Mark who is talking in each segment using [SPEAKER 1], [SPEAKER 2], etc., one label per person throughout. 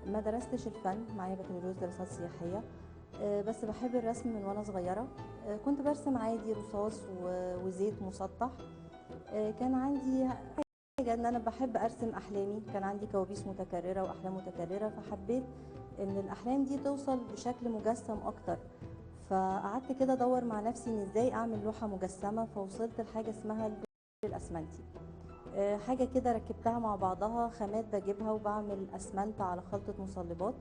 [SPEAKER 1] ما درستش الفن، معايا بكالوريوس دراسات سياحية، بس بحب الرسم من وانا صغيرة. كنت برسم عادي رصاص وزيت مسطح. كان عندي حاجة ان انا بحب ارسم احلامي، كان عندي كوابيس متكررة واحلام متكررة، فحبيت ان الاحلام دي توصل بشكل مجسم اكتر. فقعدت كده ادور مع نفسي ان ازاي اعمل لوحة مجسمة، فوصلت لحاجة اسمها الاسمنتي. حاجة كده ركبتها مع بعضها، خامات بجيبها وبعمل اسمنت على خلطة مصلبات،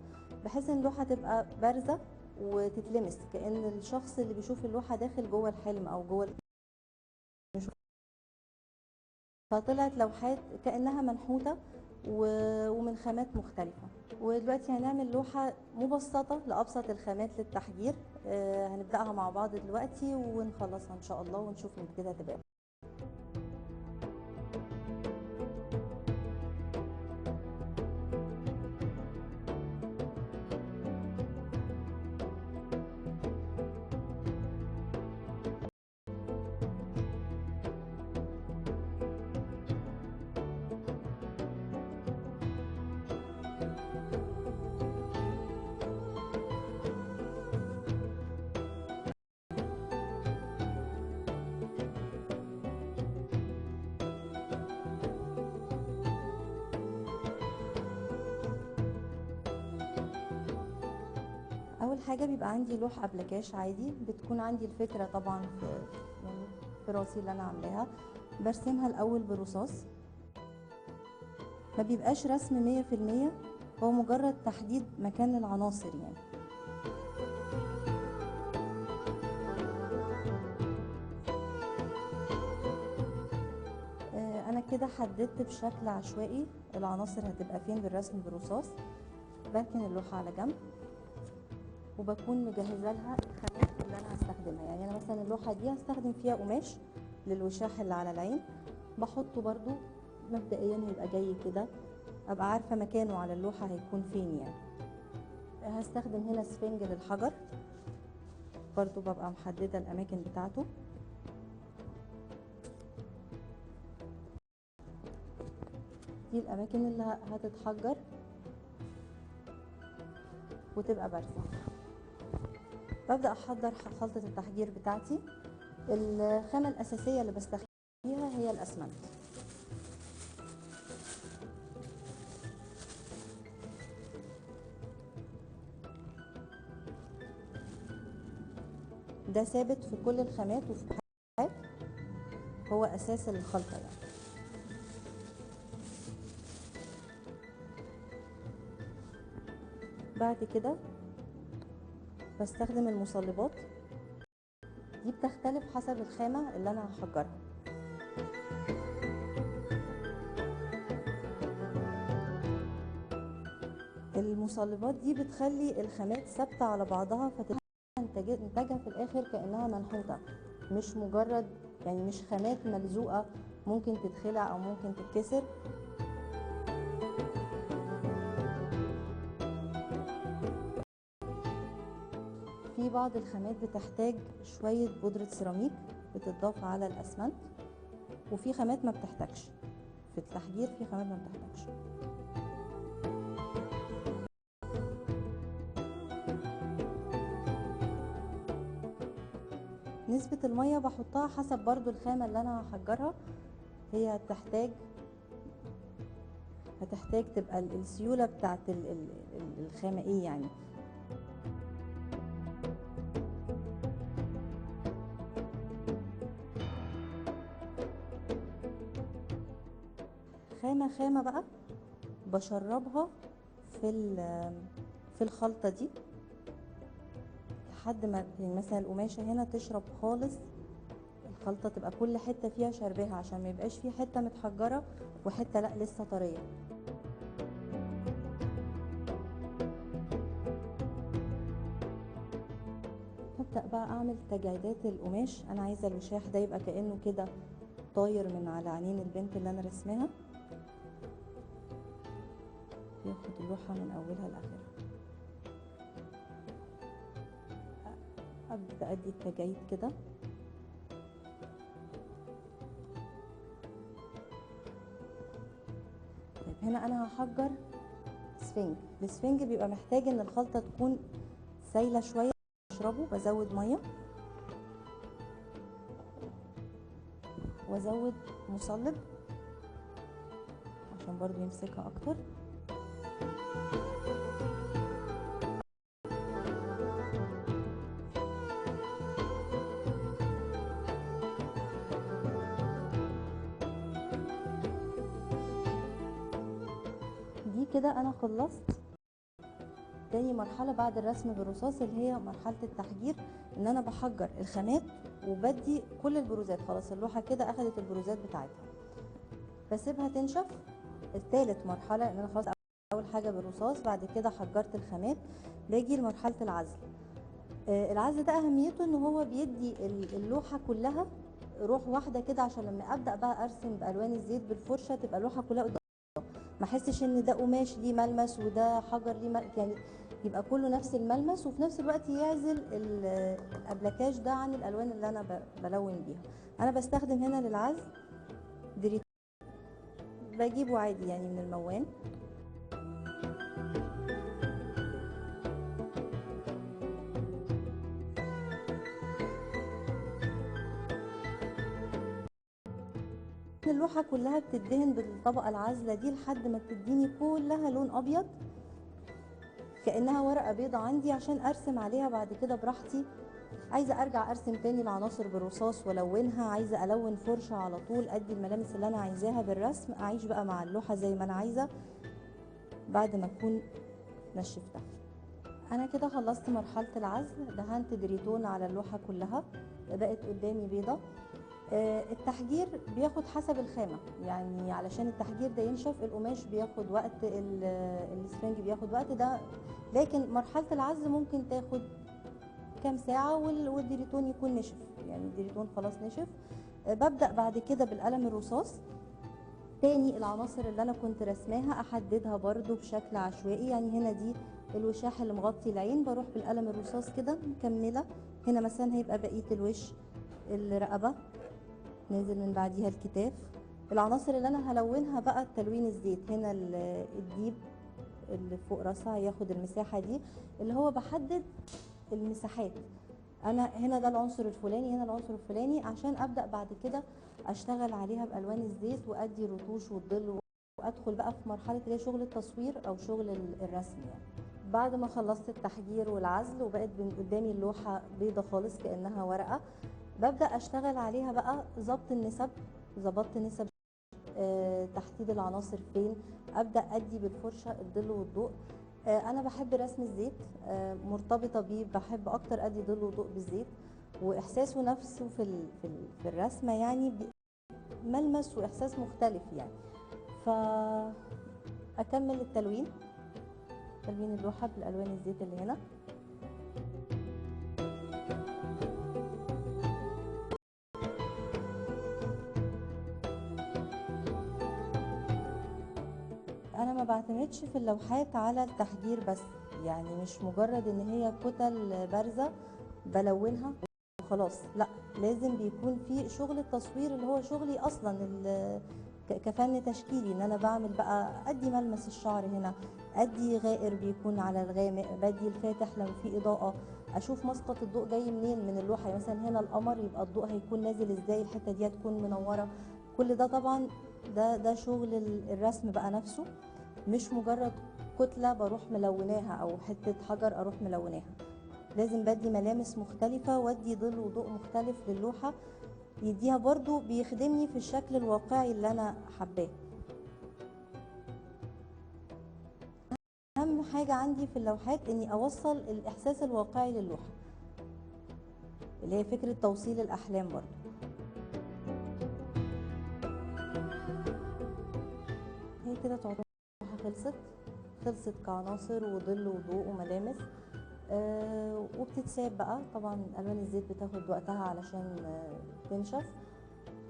[SPEAKER 1] بحيث ان اللوحة تبقى بارزة وتتلمس، كأن الشخص اللي بيشوف اللوحة داخل جوه الحلم او جوه. فطلعت لوحات كأنها منحوتة ومن خامات مختلفة. ودلوقتي هنعمل لوحة مبسطة لأبسط الخامات للتحجير. هنبدأها مع بعض دلوقتي ونخلصها إن شاء الله ونشوف نتيجتها هتبقى إيه. أول حاجة بيبقى عندي لوح أبلكاش عادي، بتكون عندي الفكرة طبعا في راسي اللي أنا عاملاها، برسمها الأول بالرصاص. ما بيبقاش رسم 100%، هو مجرد تحديد مكان العناصر يعني. أنا كده حددت بشكل عشوائي العناصر هتبقى فين بالرسم بالرصاص. بركن اللوحة على جنب وبكون مجهزة لها الخامات اللي انا هستخدمها. يعني انا مثلا اللوحة دي هستخدم فيها قماش للوشاح اللي على العين، بحطه برضو مبدئيا هيبقى جاي كده، ابقى عارفه مكانه على اللوحة هيكون فين يعني. هستخدم هنا سفنج للحجر، برضو ببقى محددة الاماكن بتاعته. دي الاماكن اللي هتتحجر وتبقى بارزة. ببدأ أحضر خلطة التحجير بتاعتي. الخامة الأساسية اللي بستخدمها هي الأسمنت. ده ثابت في كل الخامات وفي كل حاجة، هو أساس الخلطة يعني. بعد كده بستخدم المصلبات، دي بتختلف حسب الخامة اللي أنا هحجرها. المصلبات دي بتخلي الخامات ثابتة على بعضها، فتبقى انتاجها في الآخر كأنها منحوتة، مش مجرد يعني مش خامات ملزوقة ممكن تتخلع أو ممكن تتكسر. في بعض الخامات بتحتاج شوية بودرة سيراميك بتتضاف على الأسمنت، وفي خامات ما بتحتاجش في التحجير، في خامات ما بتحتاجش. نسبة المية بحطها حسب برضو الخامة اللي أنا هحجرها، هي هتحتاج تبقى السيولة بتاعت الخامة ايه يعني. خامة خامة بقى بشربها في الخلطة دي لحد ما يعني مثلا القماشة هنا تشرب خالص الخلطة، تبقى كل حتة فيها شربها عشان ما يبقاش في حتة متحجرة وحتة لا لسه طرية. هبدأ بقى أعمل تجعيدات القماش. أنا عايزة الوشاح ده يبقى كأنه كده طاير من على عينين البنت اللي أنا رسماها، ياخد اللوحة من أولها لآخرها. أبدأ أدي التجعيد كده. طيب هنا أنا هحجر الاسفنج. الاسفنج بيبقى محتاج ان الخلطة تكون سايله شوية، اشربه بزود مية وازود مصلب عشان برضو يمسكها اكتر. دي كده انا خلصت تاني مرحلة بعد الرسم بالرصاص اللي هي مرحلة التحجير، ان انا بحجر الخامات وبدي كل البروزات. خلاص اللوحة كده اخدت البروزات بتاعتها، بسيبها تنشف. التالت مرحلة ان انا خلاص اول حاجة بالرصاص، بعد كده حجرت الخامات، باجي لمرحلة العزل. العزل ده اهميته ان هو بيدي اللوحة كلها روح واحدة كده، عشان لما ابدأ بقى ارسم بالوان الزيت بالفرشة تبقى اللوحة كلها قدام، ما احسش ان ده قماش ليه ملمس وده حجر ليه ملمس، يعني يبقى كله نفس الملمس، وفي نفس الوقت يعزل الابلكاش ده عن الالوان اللي انا بلون بيها. انا بستخدم هنا للعزل دريتون، بجيبه عادي يعني من الموان. اللوحة كلها بتدهن بالطبقة العازلة دي لحد ما بتديني كلها لون أبيض كأنها ورقة بيضة عندي، عشان أرسم عليها بعد كده براحتي. عايزة أرجع أرسم تاني العناصر بالرصاص وألونها، عايزة ألون فرشة على طول أدي الملامس اللي أنا عايزاها بالرسم، أعيش بقى مع اللوحة زي ما أنا عايزة بعد ما أكون نشفتها. أنا كده خلصت مرحلة العزل، دهنت دريتون على اللوحة كلها، بقت قدامي بيضة. التحجير بياخد حسب الخامة، يعني علشان التحجير ده ينشف القماش بياخد وقت، الاسفنج بياخد وقت ده، لكن مرحلة العزل ممكن تاخد كام ساعة والدريتون يكون نشف، يعني الدريتون خلاص نشف. ببدأ بعد كده بالقلم الرصاص تاني العناصر اللي أنا كنت رسماها أحددها برضو بشكل عشوائي، يعني هنا دي الوشاح اللي مغطي العين، بروح بالقلم الرصاص كده مكملة. هنا مثلا هيبقى بقية الوش، الرقبة، ننزل من بعديها الكتاف. العناصر اللي انا هلونها بقى التلوين الزيت، هنا الديب اللي فوق راسها هياخد المساحة دي، اللي هو بحدد المساحات، انا هنا ده العنصر الفلاني، هنا العنصر الفلاني، عشان ابدا بعد كده اشتغل عليها بالوان الزيت وادي الرتوش والظل، وادخل بقى في مرحلة اللي هي شغل التصوير او شغل الرسم. يعني بعد ما خلصت التحجير والعزل وبقت قدامي اللوحة بيضة خالص كانها ورقة، ببدأ أشتغل عليها بقى ظبط النسب، ظبطت نسب تحديد العناصر فين، أبدأ أدي بالفرشة الظل والضوء. أنا بحب رسم الزيت، مرتبطة بيه، بحب أكتر أدي ظل وضوء بالزيت، وإحساسه نفسه في الرسمة يعني ملمس وإحساس مختلف يعني. فأكمل التلوين، تلوين اللوحة بالألوان الزيت اللي هنا. أنا ما بعتمدش في اللوحات على التحجير بس، يعني مش مجرد إن هي كتل بارزة بلونها وخلاص، لا، لازم بيكون في شغل التصوير اللي هو شغلي أصلا كفن تشكيلي، إن أنا بعمل بقى أدي ملمس الشعر هنا، أدي غائر بيكون على الغامق، بدي الفاتح لو في إضاءة، أشوف مسقط الضوء جاي منين من اللوحة، يعني مثلا هنا القمر يبقى الضوء هيكون نازل إزاي، الحتة دي هتكون منورة. كل ده طبعا ده شغل الرسم بقى نفسه، مش مجرد كتلة بروح ملوناها أو حتة حجر أروح ملوناها، لازم بدي ملامس مختلفة وادي ظل وضوء مختلف للوحة، يديها برضو بيخدمني في الشكل الواقعي اللي أنا حباه. أهم حاجة عندي في اللوحات إني أوصل الإحساس الواقعي للوحة، اللي هي فكرة توصيل الأحلام برضو. هي كده تعتبر خلصت كعناصر وظل وضوء وملامس، وبتتساب بقى. طبعا الوان الزيت بتاخد وقتها علشان تنشف،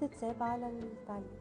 [SPEAKER 1] بتتساب على التعليق.